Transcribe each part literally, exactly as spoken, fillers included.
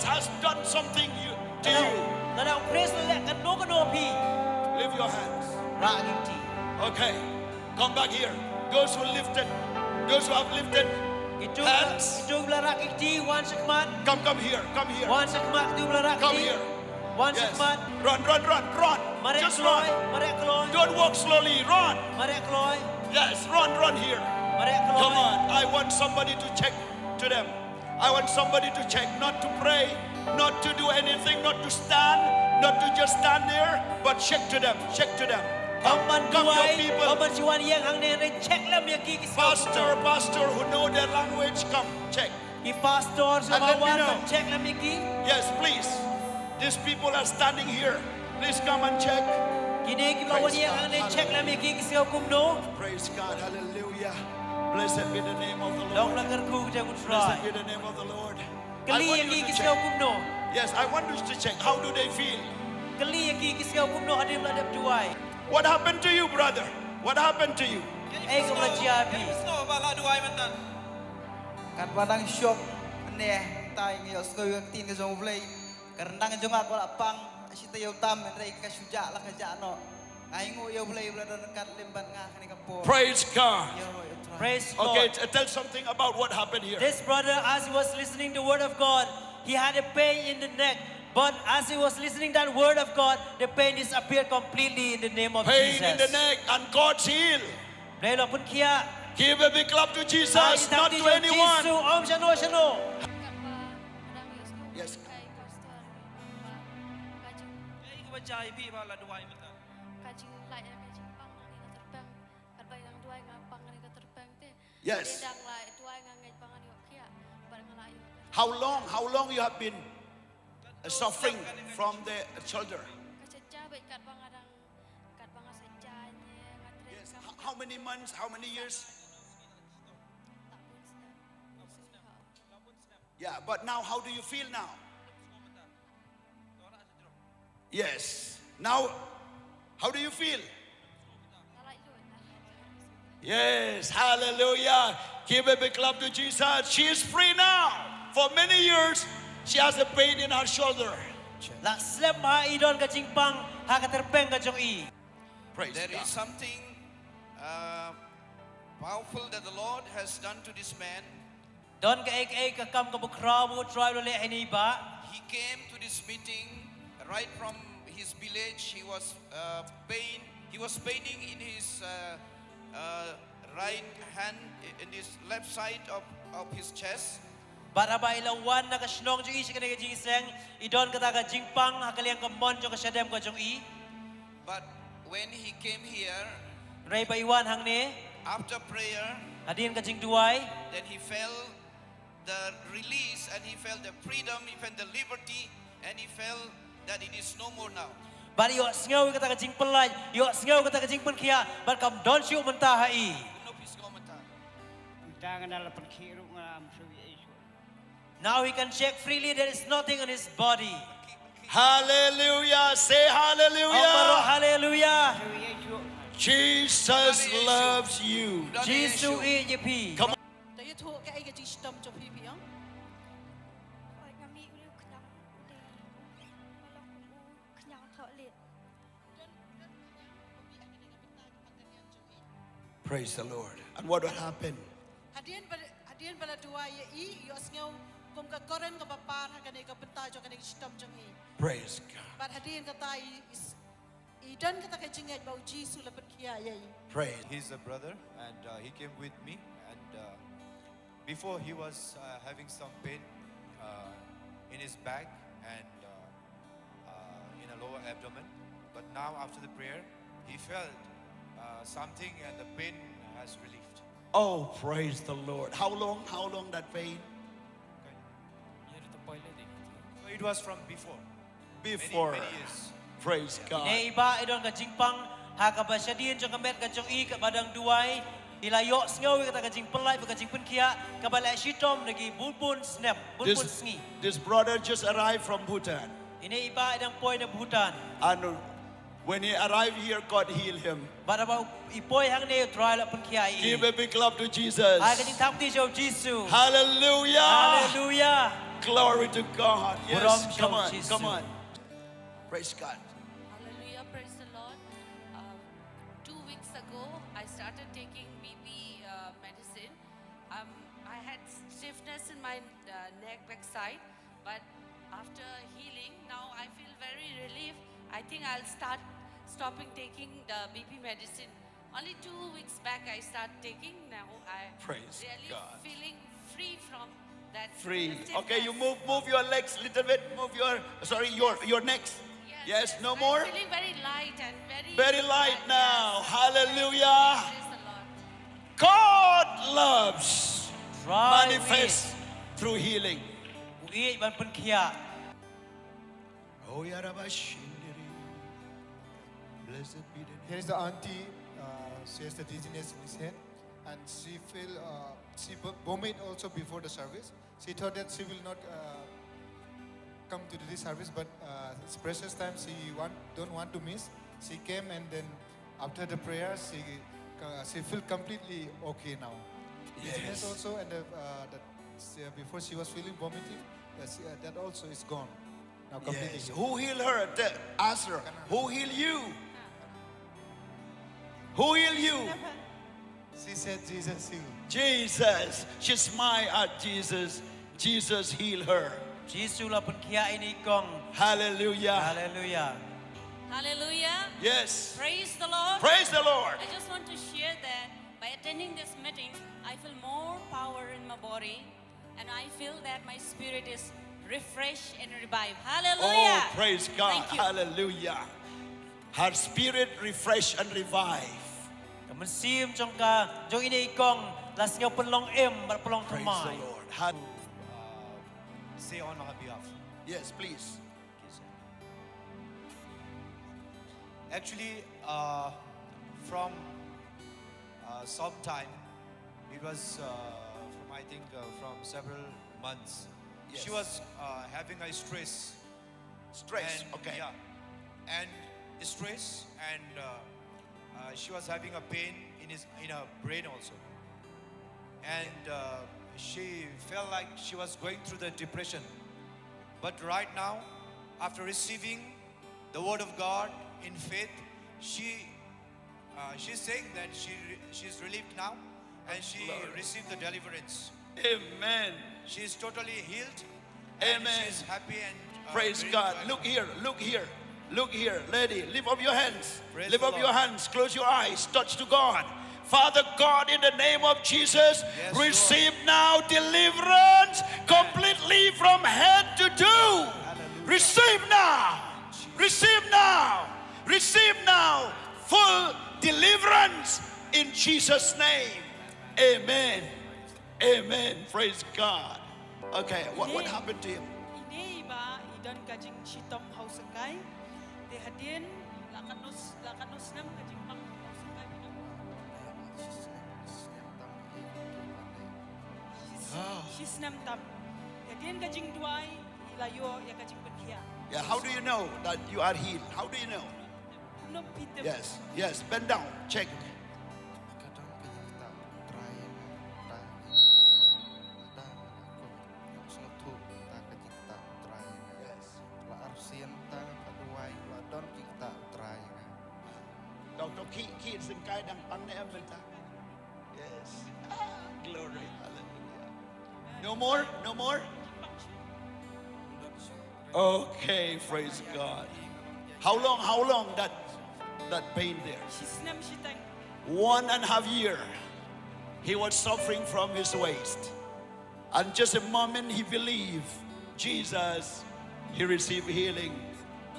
Has done something you, to you. Lada u Khrist u la leh kano kano ha phi. Lift your hands. Rah ki kti. Okay. Come back here. Those who lifted, those who have lifted hands. Kito kiba la rah ki kti, wan shakhmat. Come, come here. Come here. Wan shakhmat, kito kiba la rah ki kti. Come here. Wan shakhmat. Yes. Run, run, run, run. Mareh kloi, mareh kloi. Just run. Don't walk slowly. Run. Mareh kloi. Yes, run, run here. Mareh kloi. Come on. I want somebody to check to them. I want somebody to check, not to pray, not to do anything, not to stand, not to just stand there, but check to them, check to them. Come, come, your people. Ym ban duwai, ym ban shu wan ïeng hangne, check lem ïa ki, ki sngewbha. Pastor, pastor who know their language, come, check. Ki pastor sngewbha wan, check lem ïa ki. And let me know. Yes, please. These people are standing here. Please come and check. Kine kiba wan ïeng hangne, check lem ïa ki, ki sngewbha kumno. Praise God. Hallelujah. Blessed be the name of the Lord. Long la kyrkhu ka jong U Trai. Blessed be the name of the Lord. Kylli ïa ki, ki sngewbha kumno. Yes, I want you to check. How do they feel? Kylli ïa ki, ki sngewbha kumno hadien ba la dep duwai. What happened to you, brother? What happened to you? Kaei kaba la jia ïa phi? Katba dang shong mynne, mynta nga ïohsngew ïa ka ktien ka jong U Blei. Ka ryndang jong nga ka la pang, shi taïew tam, hynrei ka shu jah la ka jah noh. Nga ainguh ïa U Blei ba u la don ryngkat lem bad nga ha kane ka por. Praise God. Ïa U Trai. Praise God. Okay, t-, tell something about what happened here. This brother, as he was listening the word of God, he had a pain in the neck. But as he was listening that word of God, the pain disappeared completely in the name of Jesus. Pain in the neck and God's heal. Blei u la pynkhiah. Give a big clap to Jesus, not to anyone. Ai, tang ki jong U Jisu, ym shano shano. Yes. Kaei kaba jia ïa phi ba la duwai mynta? Ka jinglait ïa ka jingpang hangne ka tyrpeng. Katba dang duwai nga pang hangne ka tyrpeng te. Yes. Te dang la duwai nga ngeit ba ngan ïoh khiah. Bad nga la ïoh. How long, how long you have been, uh, suffering from the shoulder? Ka sha ja bad katba nga dang, katba nga sha ja ne, nga trei. Yes. How, how many months, how many years? Yeah, but now how do you feel now? Yes. Now, how do you feel? Yes, hallelujah. Give a big clap to Jesus. She is free now. For many years, she has a pain in her shoulder. La slem ha i don ka jingpang ha ka tyrpeng ka jong i. Praise God. There is something, uh, powerful that the Lord has done to this man. Don kaei kaei ka kam kaba khraw ba U Trai u la leh ha ine i bah. He came to this meeting right from his village. He was, uh, pain. He was paining in his, uh, uh, right hand, in his left side of, of his chest. Bad haba i la wan na ka shnong jong i sha kane ka jingïaseng, i don kata ka jingpang ha ka liang ka mon jong ka shadem ka jong i. But when he came here, hynrei ba i wan hangne, after prayer, hadien ka jingduwai, then he felt the release and he felt the freedom, he felt the liberty, and he felt that it is no more now. Bad i ïohsngew ïa kata ka jingpyllait, i ïohsngew ïa kata ka jingpynkhiah, bad kam don shuh mynta ha i. Kumno phi sngew mynta? Mynta nga la pynkhih ruh, ngam shuh ïa i shuh. Now he can shake freely, there is nothing on his body. Hallelujah. Say hallelujah. Ong baroh hallelujah. Jesus loves you. Jisu ïeit ïa phi. Come on. To ïathuh kaei ka jingshitom jong phi, phi ong? Hooid, nga mih u dei u khñiang, u dei u long kum u khñiang thoh leit. Praise the Lord. And what will happen? Hadien ba, hadien ba la duwai ïa i, i ïohsngew kum ka current kaba par ha kane ka bynta jong kane ka shitom jong i. Praise God. Bad hadien kata i, i s-, i don kata ka jingngeit ba u Jisu u la pynkhiah ïa i. Praise. He's a brother and, uh, he came with me and, uh, before he was, uh, having some pain, uh, in his back and, uh, uh, in a lower abdomen. But now after the prayer, he felt, uh, something and the pain has relieved. Oh, praise the Lord. How long, how long that pain? So it was from before. Before. Many, many years. Praise God. Ine i bah i don ka jingpang ha kaba shadien jong ka met ka jong i, kaba dang duwai i la ïohsngew ïa kata ka jingpyllait bad ka jingpynkhiah kaba la shitom na ki bun bun snem, bun bun sngi. This, this brother just arrived from Bhutan. Ine i bah i dang poi na Bhutan. And when he arrived here, God healed him. Bad haba i poi hangne, u Trai u la pynkhiah ïa i. Give a big clap to Jesus. Ai ka jingthap kti sha u Jisu. Hallelujah. Hallelujah. Glory to God. Yes, come on, come on. Praise God. Hallelujah, praise the Lord. Uh, two weeks ago, I started taking B P uh, medicine. Um, I had stiffness in my uh, neck backside, but after healing, now I feel very relief. I think I'll start stopping taking the B P medicine. Only two weeks back I start taking. Now I Praise really God. Feeling free from that Free. Stiffness. Okay, you move, move your legs little bit. Move your, sorry, your, your necks. Yes, yes, no more. I'm feeling very light and very Very light now. Yes. Hallelujah. Praise the Lord. God loves Try manifest me. Through healing. U ïeit ban pynkhiah. Oh, yarabashindiri. Blessed be the name. Here is the auntie. Uh, she has the dizziness in his head, and she feel uh, she vo- vomit also before the service. She thought that she will not uh, come to this service, but uh, it's precious time. She want, don't want to miss. She came, and then after the prayer, she uh, she feel completely okay now. Dizziness Yes. Also, and uh, uh, that she, uh, before she was feeling vomiting, uh, she, uh, that also is gone. Now completely Yes. Healed. Who healed her? Te- Ask her. Who healed you? Who healed you? She said Jesus healed. Jesus. She smiled at Jesus. Jesus healed her. Jisu la pynkhiah ïa ine i kong. Hallelujah. Hallelujah. Hallelujah. Yes. Praise the Lord. Praise the Lord. I just want to share that by attending this meeting, I feel more power in my body. And I feel that my spirit is refreshed and revived. Hallelujah. Oh, praise God. Thank you. Hallelujah. Her spirit refreshed and revived. Ka mynsiem jong ka, jong ine i kong, la sngew pynlong im bad pynlong thymmai. Praise the Lord. Ha- Uh, say on her behalf. Yes, please. Actually, uh, from uh, some time, it was uh, from, I think, uh, from several months. Yes. She was uh, having a stress. Stress, And, okay. Yeah, and stress, and uh, uh, she was having a pain in his in her brain also, and uh, she felt like she was going through the depression. But right now, after receiving the word of God in faith, she uh, she's saying that she re- she's relieved now and she Glory. Received the deliverance. Amen. She's totally healed. And Amen. She's happy and uh, Praise very God. Joyful. Look here, look here, look here, lady. Lift up your hands. Praise Lift the up Lord. Your hands. Close your eyes. Touch to God. Father God, in the name of Jesus, yes, receive Lord. Now deliverance completely from head to toe. Hallelujah. Receive now. Receive now. Receive now. Full deliverance in Jesus' name. Amen. Amen. Praise God. Okay, what, what happened to him? Ine i ba i don ka jingshitom ha u sengkai. Te hadien la katno s- la katno snem ka jingpang ha u sengkai ba i don. Shi snem tam. Te hadien ka jingduwai i la ïoh ïa ka jingpynkhiah. Yeah, how do you know that you are healed? How do you know? Kumno phi tip? Yes, yes, bend down, check. Ka don ka jingktah u Trai ïa nga, ta. Lada nga la kohnguh, nga sngewthuh ta ka jingktah u Trai ïa nga. Yes. La arsien ta ka duwai, la don jingktah u Trai ïa nga. Doctor, ki ki sengkai dang pang ne em mynta? Yes. Ah, glory. Hallelujah. No more? No more? Okay, praise God. How long, how long that, that pain there? Shi snem shiteng. One and a half year. He was suffering from his waist. And just a moment he believed Jesus, he received healing.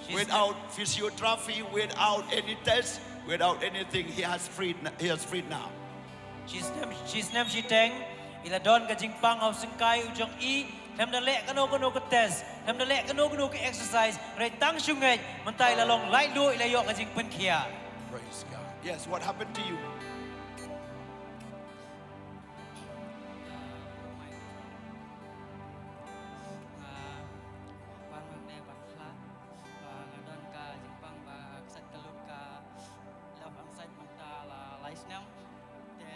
Shi snem- Without physiotherapy, without any test, without anything, he has freed, he has freed now. Shi snem, shi snem shiteng, i la don ka jingpang ha u sengkai u jong i, khlem da leh kano kano ka test, khlem da leh kano kano ka exercise, hynrei tang shu ngeit, mynta i la long laitluid, i la ïoh ka jingpynkhiah. Praise God. Yes, what happened to you? Nga wan mynne ban khlad, ba nga don ka jingpang ba ka sait ka lut ka left hand side mynta la lai snem. Te,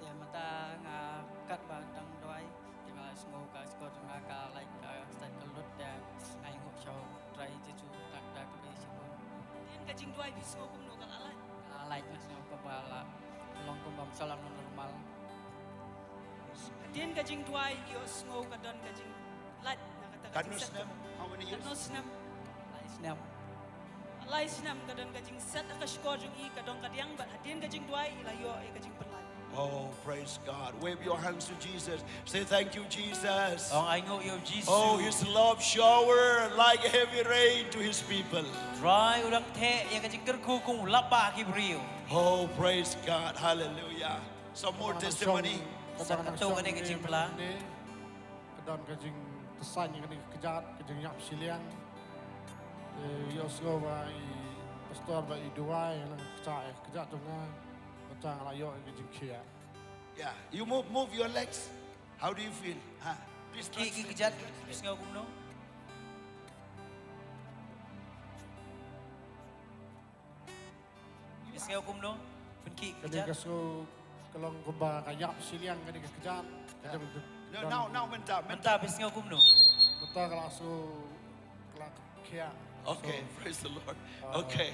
te mynta nga kat ba Ka jingduwai phi sngew kumno, ka la lait? Ka la lait, nga sngew kumba la long kumba ym shu long normal. Hadien ka jingduwai ïohsngew ka don ka jinglait na kata ka Katno jingsep. Snem? How many years? Katno snem? Lai snem. Lai snem ka don ka jingset ha ka shkor jong i, ka dong ka diang, bad hadien ka jingduwai i la ïoh ïa ka jingpynlait. Oh, praise God. Wave your hands to Jesus. Say, "Thank you, Jesus." Ong ainguh ïa u Jisu. Oh, his love shower like heavy rain to his people. Trai u dang theh ïa ka jingkyrkhu kum u lap ba ki briew. Oh, praise God. Hallelujah. Some more testimony. Sa katto katne ka jingpla. Ka don ka jingtsain ïa kane ka kjat, ka jingïap shiliang. Te ïohsngew ba i pastor ba i duwai ïa la ka kjat, ka kjat jong nga. Kata nga la ïoh ïa ka jingkhiah. Yeah, you move, move your legs. How do you feel? Ha. Please ki, ki translate. Kjat, phi sngew kumno? Phi sngew kumno? Pynkhih ka kjat. Kane ka sngew ka long kumba ka ïap shiliang kane ka kjat. Ka jong. No, now, now mynta, mynta. Mynta phi sngew kumno? Mynta ka la sngew ka la khiah. Okay, so, praise the Lord. Uh, okay.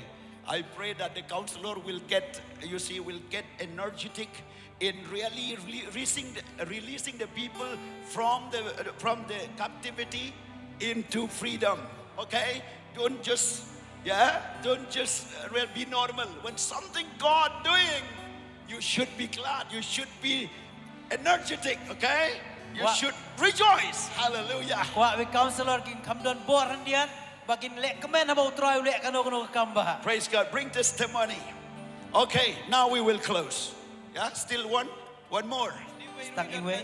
I pray that the counselor will get, you see, will get energetic in really releasing the, releasing the people from the, from the captivity into freedom. Okay? Don't just, yeah, don't just, uh, well, be normal. When something God doing, you should be glad. You should be energetic, okay? You should rejoice. Hallelujah. Kwah ïa ki counselor kin kham don bor khyndiat, ba kin leh kmen haba u Trai u leh kano kano ka kam ba. Praise God. Bring testimony. Okay, now we will close. Yeah, still one, one more. Stuck in way.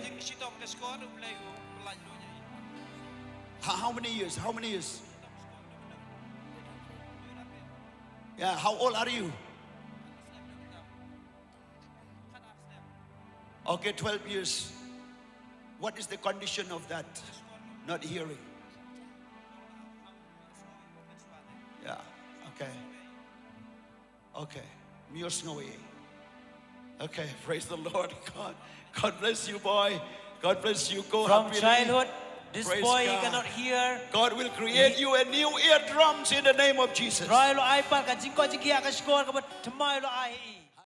How, how many years? How many years? Yeah, how old are you? Okay, twelve years. What is the condition of that? Not hearing. Yeah, okay. Okay. Mios ngaway. Okay, praise the Lord. God, God bless you, boy. God bless you. Go happily. From childhood, this boy, he cannot hear. Praise God. God will create you a new eardrums in the name of Jesus. Trai u ai pat ka jingkoit jingkhiah ka shkor kaba thymmai u ai.